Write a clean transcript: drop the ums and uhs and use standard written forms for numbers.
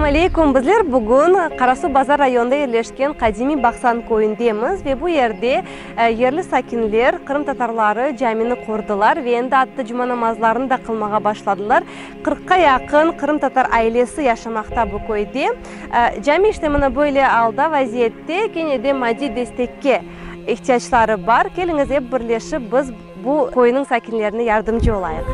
Selâm aleyküm! Bizler bugün Qarasuvbazar rayonında yerleşken qadimiy Baqsan köyündemiz ve bu yerde yerli sakinler, qırımtatarları camini qurdılar ve endi atta cuma namazlarını da qılmağa başladılar. Qırqqa yaqın qırımtatar ailesi yaşamaqta bu köyde. Cami işte mına böyle alda, vaziyette, kene de maddiy destekke ihtiyacları bar. Keliñiz, ep birleşip biz bu köyniñ sakinlerine yardımcı olayıq.